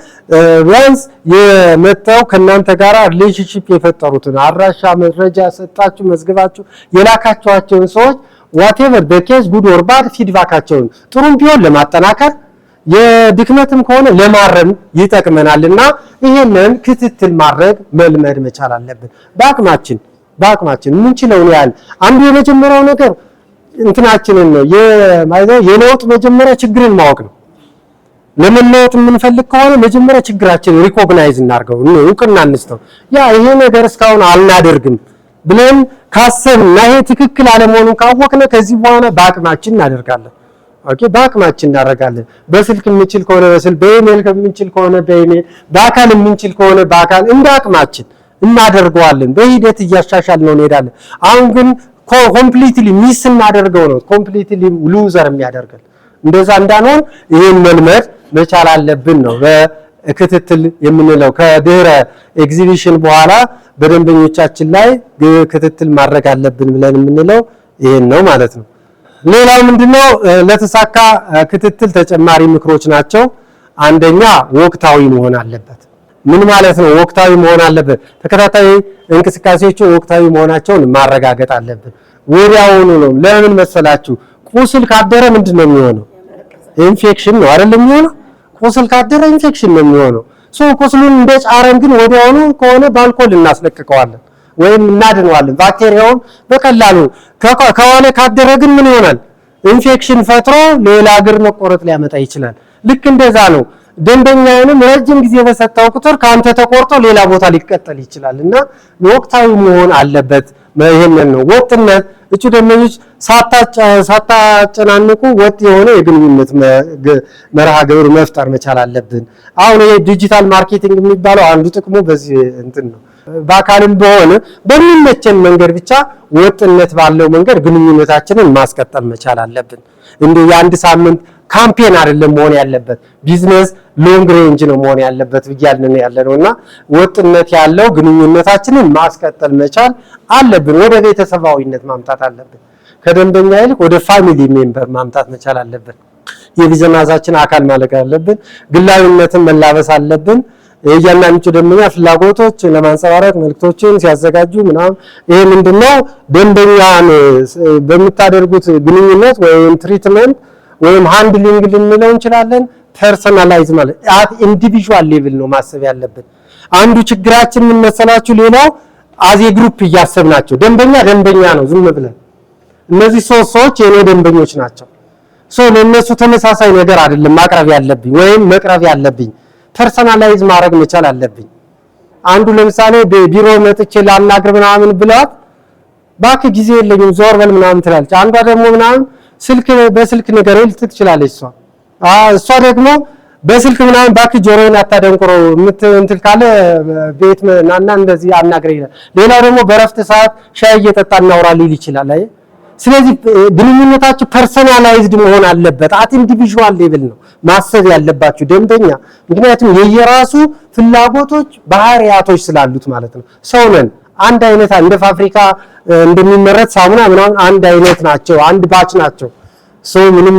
ቢያንስ የመጣው ከእናንተ ጋር relationship የፈጠሩትን፣ አድራሻ መረጃ ሰጣችሁ መዝግባችሁ የላካችኋቸውን ሰዎች whatever the case, good or bad, feedback ኣቸውን ጥሩም ቢሆን ለማጠናከር፣ የድክመትም ከሆነ ለማረም ይጠቅመናልና ይሄንን ክትትል ማድረግ መልመድ መቻል አለብን። በአቅማችን የምንችለውን ያህል። አንዱ የመጀመሪያው ነገር እንትናችንን ነው፣ የለውጥ መጀመሪያ ችግርን ማወቅ ነው። ለመለወጥ የምንፈልግ ከሆነ መጀመሪያ ችግራችንን recognize እናድርገው፣ እውቅና እንስጠው። ያ ይሄ ነገር እስካሁን አልናደርግም ብለን ካሰብን እና ይሄ ትክክል አለመሆኑን ካወቅነ ከዚህ በኋላ በአቅማችን እናደርጋለን። Okay፣ በአቅማችን እናደርጋለን። በስልክ የምንችል ከሆነ በስልክ፣ በኢሜል የምንችል ከሆነ በኢሜል፣ በአካል የምንችል ከሆነ በአካል፣ እንደ አቅማችን እናደርገዋለን። በሂደት እያሻሻልነው እንሄዳለን። አሁን ግን completely miss እናደርገው ነው completely loser የሚያደርገን። እንደዛ እንዳንሆን ይሄን መልመድ መቻል አለብን ነው በክትትል የምንለው። ከድህረ ኤግዚቢሽን በኋላ በደንበኞቻችን ላይ ክትትል ማድረግ አለብን ብለን የምንለው ይሄን ነው ማለት ነው። ሌላው ምንድነው? ለተሳካ ክትትል ተጨማሪ ምክሮች ናቸው። አንደኛ ወቅታዊ መሆን አለበት። ምን ማለት ነው? ወቅታዊ መሆን አለበት። ተከታታይ እንቅስቃሴዎቹ ወቅታዊ መሆናቸውን ማረጋገጥ አለብን። ወዲያውኑ ነው። ለምን መሰላችሁ? ቁስል ካደረ ምንድን ነው የሚሆነው? ኢንፌክሽን ነው አይደል የሚሆነው? ቁስል ካደረ ኢንፌክሽን ነው የሚሆነው። So ቁስሉን እንደጫረን ግን ወዲያውኑ ከሆነ በአልኮል እናስለቅቀዋለን ወይም እናድነዋለን። ባክቴሪያውን በቀላሉ ከዋለ ካደረ ግን ምን ይሆናል? ኢንፌክሽን ፈጥሮ ሌላ እግር መቆረጥ ሊያመጣ ይችላል። ልክ እንደዛ ነው። ደንበኛውንም ረጅም ጊዜ በሰጠው ቁጥር ከአንተ ተቆርጦ ሌላ ቦታ ሊቀጠል ይችላል እና ወቅታዊ መሆን አለበት። ይሄንን ነው ወጥነት። እጩ ደንበኞች ሳታጨናንቁ ወጥ የሆነ የግንኙነት መርሃ ግብር መፍጠር መቻል አለብን። አሁን ይሄ digital marketing የሚባለው አንዱ ጥቅሙ በዚህ እንትን ነው። በአካልም በሆነ በሚመቸን መንገድ ብቻ ወጥነት ባለው መንገድ ግንኙነታችንን ማስቀጠል መቻል አለብን። እንዲሁ የአንድ ሳምንት campaign አይደለም መሆን ያለበት፣ business long range ነው መሆን ያለበት ብያልን ያለ ነው እና ወጥነት ያለው ግንኙነታችንን ማስቀጠል መቻል አለብን። ወደ ቤተሰባዊነት ማምጣት አለብን። ከደንበኛ ይልቅ ወደ family member ማምጣት መቻል አለብን። የቢዝነሳችን አካል ማድረግ አለብን። ግላዊነትን መላበስ አለብን። የእያንዳንዱ ደንበኛ ፍላጎቶች ለማንጸባረቅ መልክቶችን ሲያዘጋጁ ምናምን ይሄ ምንድነው? ደንበኛን በምታደርጉት ግንኙነት ወይም treatment ወይም handling ልንለው እንችላለን። Personalize ማለት at individual level ነው ማሰብ ያለብን። አንዱ ችግራችን ምን መሰላችሁ? ሌላው as a group እያሰብናቸው፣ ደንበኛ ደንበኛ ነው ዝም ብለን፣ እነዚህ ሶስት ሰዎች የኔ ደንበኞች ናቸው። So ለእነሱ ተመሳሳይ ነገር አይደለም ማቅረብ ያለብኝ ወይም መቅረብ ያለብኝ፣ personalize ማድረግ መቻል አለብኝ። አንዱ ለምሳሌ ቢሮ መጥቼ ላናግር ምናምን ብለዋት ባክህ ጊዜ የለኝም ዞር በል ምናምን ትላለች። አንዷ ደግሞ ምናምን ስልክ በስልክ ንገረኝ ልትል ትችላለች። እሷ ደግሞ በስልክ ምናምን ባክህ ጆሮዬን አታደንቁረው እንትን ካለ ቤት ናና እንደዚህ አናግረኝ ይላል። ሌላው ደግሞ በረፍት ሰዓት ሻይ እየጠጣ እናውራ ሊል ይችላል። አይ ስለዚህ ግንኙነታችሁ personalized መሆን አለበት። At individual level ነው ማሰብ ያለባችሁ ደንበኛ፣ ምክንያቱም የየራሱ ፍላጎቶች ባህሪያቶች ስላሉት ማለት ነው። ሰው ነን። አንድ አይነት እንደ ፋብሪካ እንደሚመረት ሳሙና ምናምን አንድ አይነት ናቸው፣ አንድ batch ናቸው። So ምንም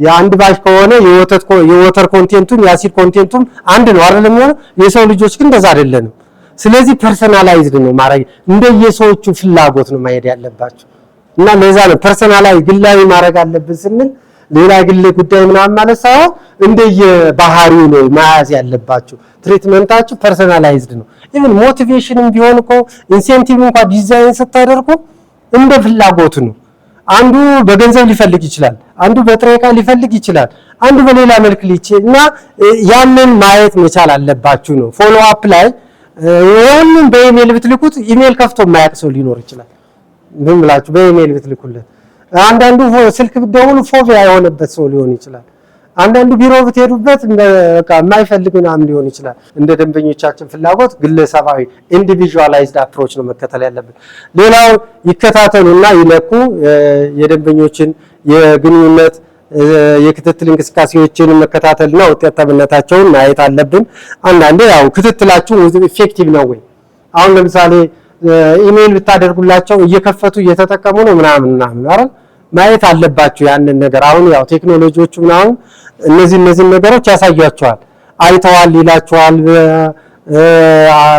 የአንድ batch ከሆነ የወተት የ water content ኡም የ acid content ኡም አንድ ነው አይደለም የሚሆነው። የሰው ልጆች ግን እንደዛ አይደለንም። ስለዚህ personalized ነው ማድረግ፣ እንደየሰዎቹ ፍላጎት ነው ማሄድ ያለባቸው። እና ለዛ ነው personalize ግላዊ ማድረግ አለብን ስንል ሌላ ግል ጉዳይ ምናምን ማለት ሳይሆን እንደየባህሪው ነው መያዝ ያለባችሁ። Treatment ኣችሁ personalized ነው። Even motivation ም ቢሆን እኮ incentive እንኳን ዲዛይን ስታደርጉ እንደ ፍላጎቱ ነው። አንዱ በገንዘብ ሊፈልግ ይችላል፣ አንዱ በጥሬ ዕቃ ሊፈልግ ይችላል፣ አንዱ በሌላ መልክ ሊችል እና ያንን ማየት መቻል አለባችሁ ነው። Follow up ላይ ሁሉም በኢሜል ብትልኩት ኢሜል ከፍቶ የማያውቅ ሰው ሊኖር ይችላል። ምን ብላችሁ በኢሜል ብትልኩለት፣ አንዳንዱ ስልክ ብትደውሉ phobia የሆነበት ሰው ሊሆን ይችላል። አንዳንዱ ቢሮ ብትሄዱበት በቃ የማይፈልግ ምናምን ሊሆን ይችላል። እንደ ደንበኞቻችን ፍላጎት ግለሰባዊ individualized approach ነው መከተል ያለብን። ሌላው ይከታተሉና ይለኩ። የደንበኞችን የግንኙነት የክትትል እንቅስቃሴዎችን መከታተልና ውጤታማነታቸውን ማየት አለብን። አንዳንዴ ያው ክትትላችሁ effective ነው ወይ? አሁን ለምሳሌ ኢሜይል ብታደርጉላቸው እየከፈቱ እየተጠቀሙ ነው ምናምን ምናምን አይደል? ማየት አለባችሁ ያንን ነገር። አሁን ያው ቴክኖሎጂዎቹ ምናምን እነዚህ ነገሮች ያሳያቸዋል። አይተዋል ይላቸዋል፣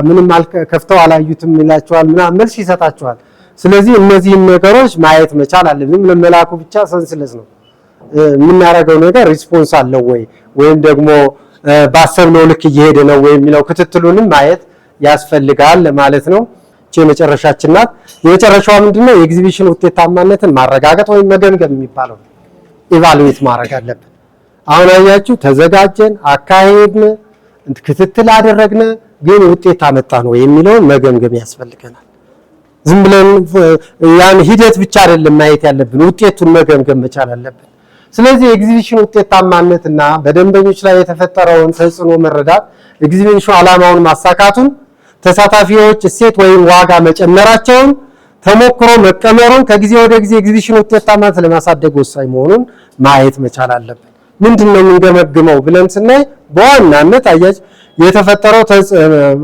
ምንም ከፍተው አላዩትም ይላቸዋል፣ ምናምን መልስ ይሰጣቸዋል። ስለዚህ እነዚህን ነገሮች ማየት መቻል አለብን። ዝም መላኩ ብቻ senseless ነው። የምናደርገው ነገር response አለው ወይ ወይም ደግሞ ባሰብነው ልክ እየሄደ ነው ወይ የሚለው ክትትሉንም ማየት ያስፈልጋል ማለት ነው። እቺ የመጨረሻችን ናት። የመጨረሻዋ ምንድነው? የኤግዚቢሽን ውጤታማነትን ማረጋገጥ ወይም መገምገም የሚባለው evaluate ማድረግ አለብን። አሁን አያችሁ፣ ተዘጋጀን፣ አካሄድን፣ ክትትል አደረግን፣ ግን ውጤት አመጣ ነው የሚለውን መገምገም ያስፈልገናል። ዝም ብለን ያን ሂደት ብቻ አይደለም ማየት ያለብን፣ ውጤቱን መገምገም መቻል አለብን። ስለዚህ የኤግዚቢሽን ውጤታማነትና በደንበኞች ላይ የተፈጠረውን ተጽዕኖ መረዳት፣ ኤግዚቢሽኑ ዓላማውን ማሳካቱን፣ ተሳታፊዎች እሴት ወይም ዋጋ መጨመራቸውን፣ ተሞክሮ መቀመሩን፣ ከጊዜ ወደ ጊዜ ኤግዚቢሽን ውጤታማነት ለማሳደግ ወሳኝ መሆኑን ማየት መቻል አለብን። ምንድን ነው የምንገመግመው ብለን ስናይ በዋናነት አያች የተፈጠረው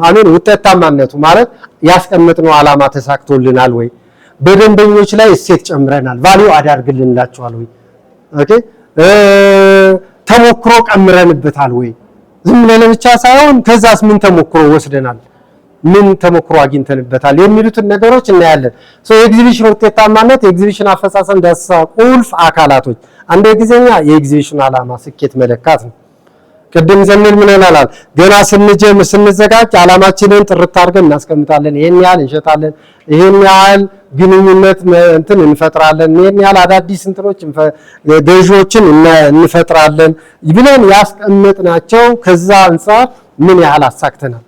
አሜን ውጤታማነቱ ማለት ያስቀመጥነው ዓላማ ተሳክቶልናል ወይ፣ በደንበኞች ላይ እሴት ጨምረናል፣ value add አድርገንላቸዋል ወይ፣ okay ተሞክሮ ቀምረንበታል ወይ፣ ዝም ብለን ብቻ ሳይሆን ከዛስ ምን ተሞክሮ ወስደናል፣ ምን ተሞክሮ አግኝተንበታል የሚሉትን ነገሮች እናያለን። So የኤግዚቢሽን ውጤታማነት የኤግዚቢሽን አፈጻጸም ዳሰሳ ቁልፍ አካላቶች አንደ ጊዜኛ የኤግዚቢሽን ዓላማ ስኬት መለካት ነው። ቅድም ዘንል ምን ይላል? ገና ስንጀምር ስንዘጋጅ ዓላማችንን ጥርት አድርገን እናስቀምጣለን። ይሄን ያህል እንሸጣለን፣ ይሄን ያህል ግንኙነት እንትን እንፈጥራለን፣ ይሄን ያህል አዳዲስ እንትኖች ገዢዎችን እንፈጥራለን ብለን ያስቀመጥናቸው ከዛ አንጻር ምን ያህል አሳክተናል?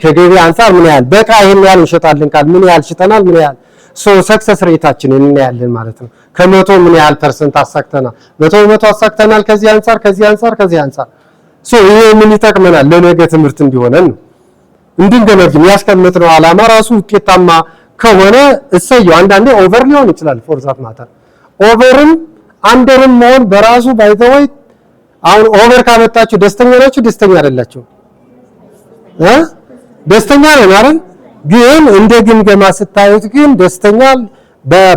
ከገቢ አንጻር ምን ያህል በቃ ይሄን ያህል እንሸጣለን ካል ምን ያህል ሽጠናል፣ ምን ያህል so success rate ኣችንን እናያለን ማለት ነው። ከመቶ ምን ያህል percent አሳክተናል? 100% አሳክተናል። ከዚህ አንጻር ከዚህ አንጻር ከዚህ አንጻር so ይሄ ምን ይጠቅመናል? ለነገ ትምህርት እንዲሆነን ነው፣ እንድንገመግም። ያስቀመጥነው ዓላማ ራሱ ውጤታማ ከሆነ እሰየው። አንዳንዴ over ሊሆን ይችላል። For that matter over ም under ም መሆን በራሱ by the way አሁን over ካመጣችሁ ደስተኛ ናችሁ? ደስተኛ አይደላችሁ? ደስተኛ ነን አይደል? ግን እንደ ግምገማ ስታዩት ግን ደስተኛ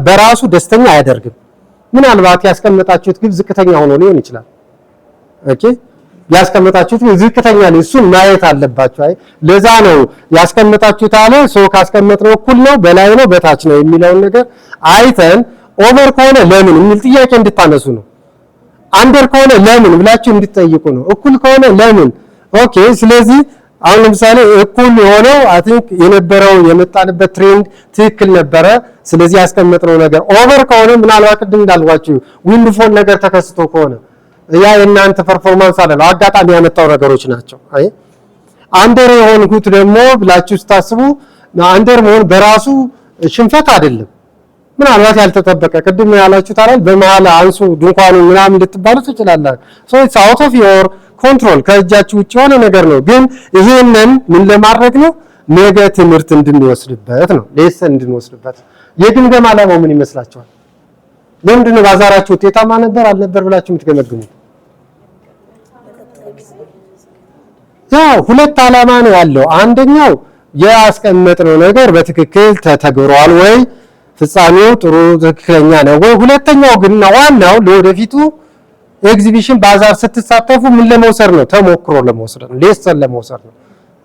በራሱ ደስተኛ አያደርግም። ምናልባት ያስቀመጣችሁት ግብ ዝቅተኛ ሆኖ ሊሆን ይችላል። Okay ያስቀመጣችሁት ግብ ዝቅተኛ ነው፣ እሱን ማየት አለባችሁ። አይ ለዛ ነው ያስቀመጣችሁት አለ so ካስቀመጥነው እኩል ነው፣ በላይ ነው፣ በታች ነው የሚለውን ነገር አይተን over ከሆነ ለምን የሚል ጥያቄ እንድታነሱ ነው። Under ከሆነ ለምን ብላችሁ እንድትጠይቁ ነው። እኩል ከሆነ ለምን? Okay ስለዚህ አሁን ለምሳሌ እኩል የሆነው I think የነበረው የመጣንበት trend ትክክል ነበረ። ስለዚህ ያስቀመጥነው ነገር over ከሆነ ምናልባት ቅድም እንዳልኳችሁ windfall ነገር ተከስቶ ከሆነ ያ የእናንተ performance አለ አጋጣሚ ያመጣው ነገሮች ናቸው። አይ under የሆንኩት ደግሞ ብላችሁ ስታስቡ under መሆን በራሱ ሽንፈት አይደለም። ምናልባት ያልተጠበቀ፣ ቅድም ያላችሁት አይደል፣ በመሀል አንሱ ድንኳኑ ምናምን ልትባሉ ትችላላችሁ። So it's out of your control፣ ከእጃችሁ ውጭ የሆነ ነገር ነው። ግን ይሄንን ምን ለማድረግ ነው? ነገ ትምህርት እንድንወስድበት ነው፣ lesson እንድንወስድበት። የግምገማ ዓላማው ምን ይመስላችኋል? ለምንድን ነው ባዛራችሁ ውጤታማ ነበር አልነበር ብላችሁ የምትገመግሙት? ያው ሁለት ዓላማ ነው ያለው። አንደኛው ያስቀመጥነው ነገር በትክክል ተተግብሯል ወይ፣ ፍጻሜው ጥሩ ትክክለኛ ነው ወይ? ሁለተኛው ግን ዋናው ለወደፊቱ ኤግዚቢሽን ባዛር ስትሳተፉ ምን ለመውሰድ ነው? ተሞክሮ ለመውሰድ ነው። Lesson ለመውሰድ ነው።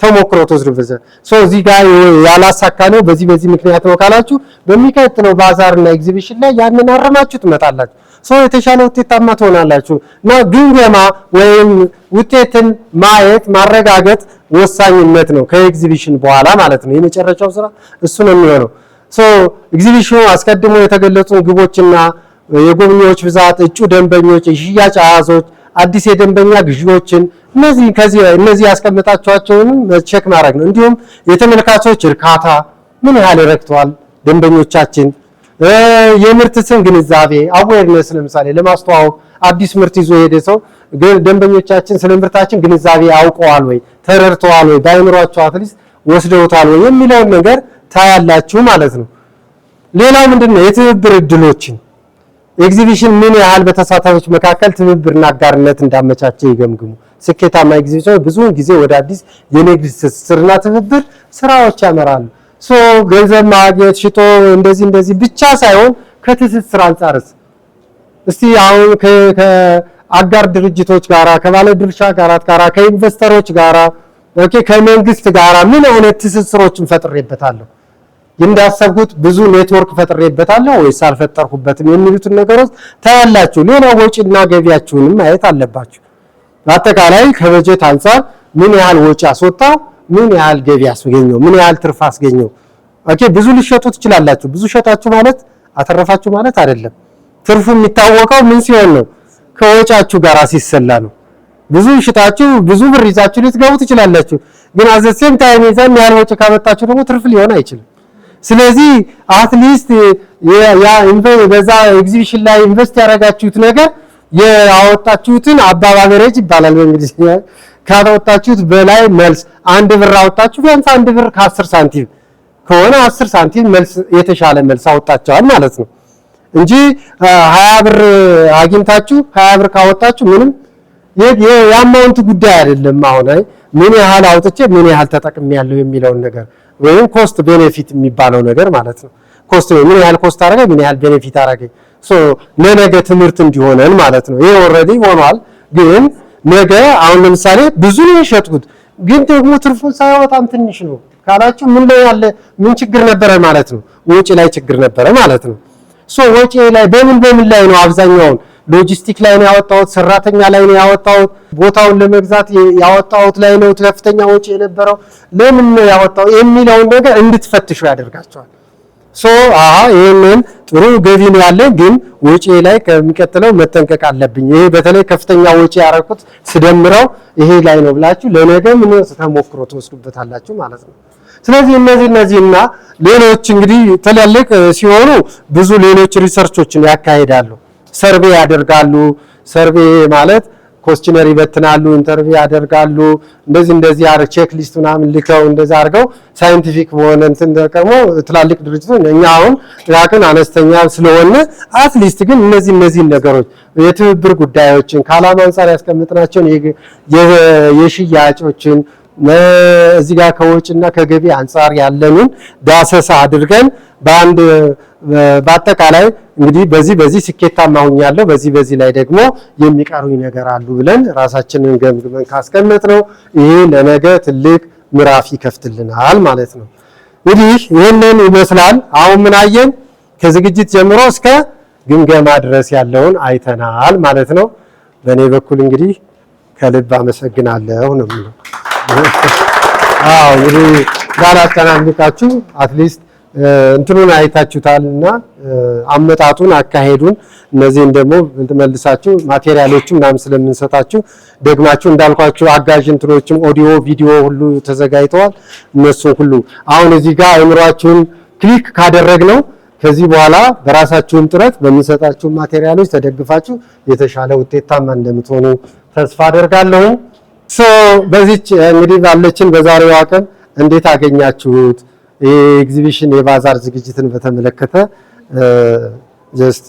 ተሞክሮ ትወስዱበት። So እዚህ ጋር ያላሳካ ነው በዚህ በዚህ ምክንያት ነው ካላችሁ በሚቀጥለው ባዛርና ኤግዚቢሽን ላይ ያንን አረማችሁ ትመጣላችሁ። So የተሻለ ውጤታማ ትሆናላችሁ። እና ግምገማ ወይም ውጤትን ማየት ማረጋገጥ ወሳኝነት ነው ከኤግዚቢሽን በኋላ ማለት ነው። የመጨረሻው ስራ እሱ ነው የሚሆነው። So ኤግዚቢሽኑ አስቀድሞ የተገለጹ ግቦችና የጎብኚዎች ብዛት፣ እጩ ደንበኞች፣ የሽያጭ አሃዞች፣ አዲስ የደንበኛ ግዢዎችን፣ እነዚህ ከዚህ እነዚህ ያስቀመጣችኋቸውንም check ማድረግ ነው። እንዲሁም የተመልካቾች እርካታ፣ ምን ያህል ረክተዋል ደንበኞቻችን፣ የምርት ስም ግንዛቤ awareness፣ ለምሳሌ ለማስተዋወቅ አዲስ ምርት ይዞ የሄደ ሰው ደንበኞቻችን ስለ ምርታችን ግንዛቤ አውቀዋል ወይ፣ ተረድተዋል ወይ፣ በአእምሯቸው at least ወስደውታል ወይ የሚለውን ነገር ታያላችሁ ማለት ነው። ሌላው ምንድን ነው? የትብብር እድሎችን፣ ኤግዚቢሽን ምን ያህል በተሳታፊዎች መካከል ትብብርና አጋርነት እንዳመቻቸ ይገምግሙ። ስኬታማ ኤግዚቢሽን ብዙውን ጊዜ ወደ አዲስ የንግድ ትስስርና ትብብር ስራዎች ያመራሉ። So ገንዘብ ማግኘት፣ ሽጦ እንደዚህ እንደዚህ ብቻ ሳይሆን ከትስስር አንጻርስ እስቲ አሁን ከአጋር ድርጅቶች ጋራ፣ ከባለ ድርሻ አካላት ጋራ፣ ከ investor ኦች ጋራ፣ okay፣ ከመንግስት ጋራ ምን አይነት ትስስሮችን ፈጥሬበታለሁ? እንዳሰብኩት ብዙ ኔትወርክ ፈጥሬበታለሁ ወይስ አልፈጠርኩበትም የሚሉትን ነገሮች ታያላችሁ። ሌላው ወጪና ገቢያችሁንም ማየት አለባችሁ። በአጠቃላይ ከበጀት አንጻር ምን ያህል ወጪ አስወጣው፣ ምን ያህል ገቢ አስገኘው፣ ምን ያህል ትርፍ አስገኘው። Okay፣ ብዙ ልትሸጡ ትችላላችሁ። ብዙ ሸጣችሁ ማለት አተረፋችሁ ማለት አይደለም። ትርፉ የሚታወቀው ምን ሲሆን ነው? ከወጫችሁ ጋር ሲሰላ ነው። ብዙ ሽጣችሁ ብዙ ብር ይዛችሁ ልትገቡ ትችላላችሁ። ግን at the same time የዛን ያህል ወጪ ካመጣችሁ ደግሞ ትርፍ ሊሆን አይችልም። ስለዚህ at least ያ በዛ ኤግዚቢሽን ላይ invest ያደረጋችሁት ነገር ያወጣችሁትን above average ይባላል በእንግሊዝኛ፣ ካወጣችሁት በላይ መልስ፣ 1 ብር አወጣችሁ ቢያንስ 1 ብር ከ10 ሳንቲም ከሆነ 10 ሳንቲም መልስ፣ የተሻለ መልስ አወጣችኋል ማለት ነው እንጂ 20 ብር አግኝታችሁ 20 ብር ካወጣችሁ ምንም የ amount ጉዳይ አይደለም። አሁን አይ ምን ያህል አውጥቼ ምን ያህል ተጠቅሜያለሁ የሚለውን ነገር ወይም cost benefit የሚባለው ነገር ማለት ነው። Cost ምን ያህል cost አደረገ፣ ምን ያህል benefit አደረገ። So ለነገ ትምህርት እንዲሆነን ማለት ነው። ይሄ already ሆኗል። ግን ነገ አሁን ለምሳሌ ብዙ ነው የሸጥኩት፣ ግን ደግሞ ትርፉን ሳየው በጣም ትንሽ ነው ካላችሁ ምን ላይ ያለ ምን ችግር ነበረ ማለት ነው? ወጪ ላይ ችግር ነበረ ማለት ነው። So ወጪ ላይ በምን በምን ላይ ነው? አብዛኛውን ሎጂስቲክ ላይ ነው ያወጣሁት፣ ሰራተኛ ላይ ነው ያወጣሁት፣ ቦታውን ለመግዛት ያወጣሁት ላይ ነው ከፍተኛ ወጪ የነበረው፣ ለምን ነው ያወጣው የሚለውን ነገር እንድትፈትሹ ያደርጋችኋል። So አሃ ይሄንን ጥሩ ገቢ ነው ያለኝ፣ ግን ወጪ ላይ ከሚቀጥለው መጠንቀቅ አለብኝ። ይሄ በተለይ ከፍተኛ ወጪ ያደረኩት ስደምረው ይሄ ላይ ነው ብላችሁ ለነገ ምን ተሞክሮ ትወስዱበታላችሁ ማለት ነው። ስለዚህ እነዚህና ሌሎች እንግዲህ ትላልቅ ሲሆኑ ብዙ ሌሎች research ኦችን ያካሂዳሉ፣ survey ያደርጋሉ። Survey ማለት questionnaire ይበትናሉ፣ interview ያደርጋሉ። እንደዚህ እንደዚህ ያረ checklist ምናምን ልከው እንደዛ አድርገው scientific በሆነ እንትን ተጠቅሞ ትላልቅ ድርጅቶች፣ እኛ አሁን ጥቃቅን አነስተኛ ስለሆነ at least ግን እነዚህን ነገሮች፣ የትብብር ጉዳዮችን፣ ከዓላማ አንጻር ያስቀምጥናቸውን፣ የሽያጮችን፣ እዚህ ጋር ከወጪና ከገቢ አንጻር ያለንን ዳሰሳ አድርገን በአንድ በአጠቃላይ እንግዲህ በዚህ በዚህ ስኬታማ ሆኛለሁ፣ በዚህ በዚህ ላይ ደግሞ የሚቀሩኝ ነገር አሉ ብለን ራሳችንን ገምግመን ካስቀመጥነው ይሄ ለነገ ትልቅ ምዕራፍ ይከፍትልናል ማለት ነው። እንግዲህ ይህንን ይመስላል። አሁን ምን አየን? ከዝግጅት ጀምሮ እስከ ግምገማ ድረስ ያለውን አይተናል ማለት ነው። በእኔ በኩል እንግዲህ ከልብ አመሰግናለሁ ነው የምለው። አዎ፣ እንግዲህ እንዳላጨናንቃችሁ at least እንትኑን አይታችሁታል እና አመጣጡን፣ አካሄዱን፣ እነዚህን ደግሞ መልሳችሁ material ኦቹ ምናምን ስለምንሰጣችሁ ደግማችሁ እንዳልኳችሁ አጋዥ እንትኖችም ኦዲዮ ቪዲዮ ሁሉ ተዘጋጅተዋል። እነሱን ሁሉ አሁን እዚህ ጋር አእምሯችሁን Click ካደረግነው ከዚህ በኋላ በራሳችሁም ጥረት በምንሰጣችሁ material ኦች ተደግፋችሁ የተሻለ ውጤታማ እንደምትሆኑ ተስፋ አደርጋለሁ። So በዚች እንግዲህ ባለችን በዛሬዋ ቀን እንዴት አገኛችሁት? የኤግዚቢሽን የባዛር ዝግጅትን በተመለከተ just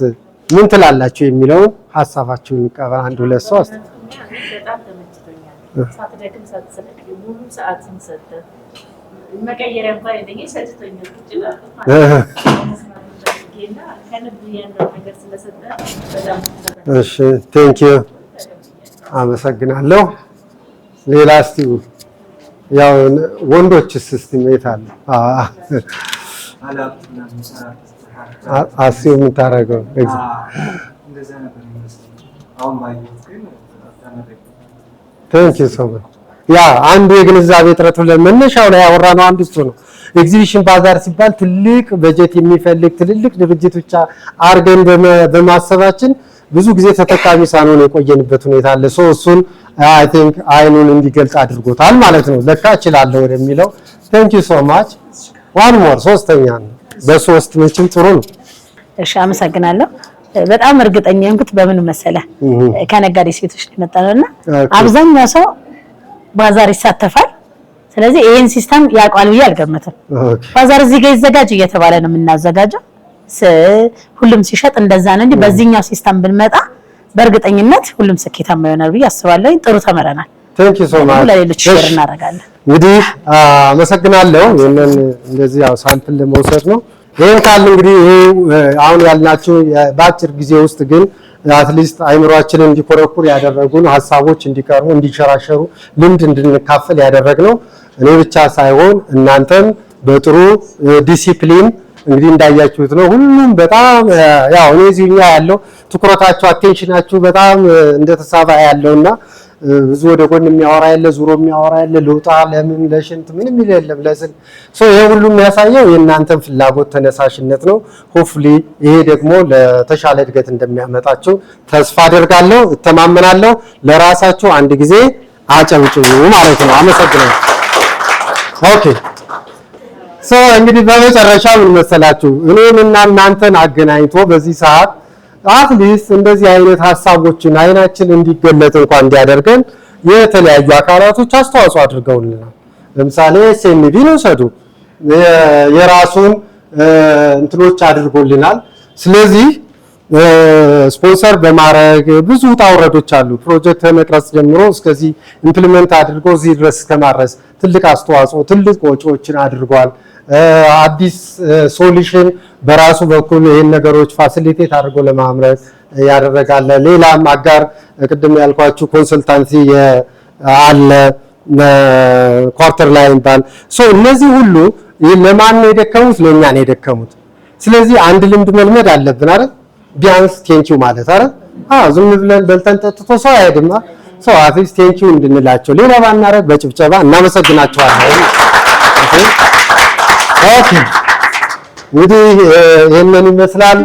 ምን ትላላችሁ የሚለውን ሀሳባችሁን ቀባ አንድ ሁለት ሶስት። በጣም ተመችቶኛል። ሳትደክም ሳትሰለች ሙሉ ሰዓትን ሰጠህ። መቀየሪያ እንኳን የለኝም፣ ሰልችቶኛል። ቁጭ ላልኩት ማለት ነው። መስማት ፈልጌና ከልብ ያለው ነገር ስለሰጠ በጣም እሺ፣ thank you፣ አመሰግናለሁ። ሌላ እስቲ ያው ወንዶችስ እስቲ የት አለ? ባለሀብት ምናምን የሚሰራበት አስዩ የምታደርገው እንደዛ ነበር የሚመስለኝ። አሁን ባየሁት ግን በጣም ተመረቅኩ። Thank you so much። Yeah፣ አንዱ የግንዛቤ እጥረት ብለን መነሻው ላይ ያወራነው አንዱ እሱ ነው። ኤግዚቢሽን ባዛር ሲባል ትልቅ በጀት የሚፈልግ ትልልቅ ድርጅት ብቻ አድርገን በማሰባችን ብዙ ጊዜ ተጠቃሚ ሳንሆን የቆየንበት ሁኔታ አለ። So እሱን I think አይኑን እንዲገልጽ አድርጎታል ማለት ነው። ለካ እችላለሁ ወደሚለው። Thank you so much። One more፣ ሶስተኛ ነው። በሶስት መቼም ጥሩ ነው። እሺ፣ አመሰግናለሁ። በጣም እርግጠኛ የሆንኩት በምን መሰለ፣ ከነጋዴ ሴቶች ነው የመጣነውና አብዛኛው ሰው ባዛር ይሳተፋል። ስለዚህ ይሄን system ያውቀዋል ብዬ አልገምትም። ባዛር እዚህ ጋር ይዘጋጅ እየተባለ ነው የምናዘጋጀው። ሁሉም ሲሸጥ እንደዛ ነው እንጂ በዚህኛው system ብንመጣ በእርግጠኝነት ሁሉም ስኬታማ ይሆናል ብዬ አስባለሁ። ጥሩ ተምረናል። Thank you so much። ለሌሎች share እናደርጋለን። እንግዲህ አመሰግናለሁ። ይሄንን እንደዚህ ያው sample ለመውሰድ ነው። ይሄን ካል እንግዲህ ይሄ አሁን ያልናቸው በአጭር ጊዜ ውስጥ ግን at least አይምሯችንን እንዲኮረኩር ያደረጉን ሀሳቦች እንዲቀርቡ፣ እንዲሸራሸሩ፣ ልምድ እንድንካፈል ያደረግነው እኔ ብቻ ሳይሆን እናንተም በጥሩ ዲሲፕሊን እንግዲህ እንዳያችሁት ነው። ሁሉም በጣም ያው እኔ እዚህኛ ያለው ትኩረታችሁ፣ attention ኣችሁ በጣም እንደተሳባ ያለውና ብዙ ወደ ጎን የሚያወራ ያለ፣ ዙሮ የሚያወራ ያለ፣ ልውጣ ለምን ለሽንት ምንም ይል የለም ለስል። So ይሄ ሁሉ የሚያሳየው የእናንተን ፍላጎት ተነሳሽነት ነው። Hopefully ይሄ ደግሞ ለተሻለ እድገት እንደሚያመጣችሁ ተስፋ አደርጋለሁ፣ እተማመናለሁ። ለራሳችሁ አንድ ጊዜ አጨብጭቡ ማለት ነው። አመሰግናለሁ። Okay፣ so እንግዲህ በመጨረሻ ምን መሰላችሁ፣ እኔንና እናንተን አገናኝቶ በዚህ ሰዓት at least እንደዚህ አይነት ሀሳቦችን አይናችን እንዲገለጥ እንኳን እንዲያደርገን የተለያዩ አካላቶች አስተዋጽኦ አድርገውልናል። ለምሳሌ SMB ን ውሰዱ፣ የራሱን እንትኖች አድርጎልናል። ስለዚህ ስፖንሰር በማድረግ ብዙ ውጣ ውረዶች አሉ። ፕሮጀክት ከመቅረጽ ጀምሮ እስከዚህ implement አድርጎ እዚህ ድረስ እስከማድረስ ትልቅ አስተዋጽኦ፣ ትልቅ ወጪዎችን አድርጓል። አዲስ Solution በራሱ በኩል ይህን ነገሮች facilitate አድርጎ ለማምረት ያደረጋለ። ሌላም አጋር ቅድም ያልኳችሁ consultancy አለ፣ ኳርተር ላይ ይባል። So እነዚህ ሁሉ ለማን ነው የደከሙት? ለእኛ ነው የደከሙት። ስለዚህ አንድ ልምድ መልመድ አለብን አይደል? ቢያንስ thank you ማለት አይደል? አዎ፣ ዝም ብለን በልተን ጠጥቶ ሰው አይሄድማ። So at least thank you እንድንላቸው ሌላ ባናረግ በጭብጨባ እናመሰግናቸዋለን። Okay፣ እንግዲህ ይህንን ይመስላል።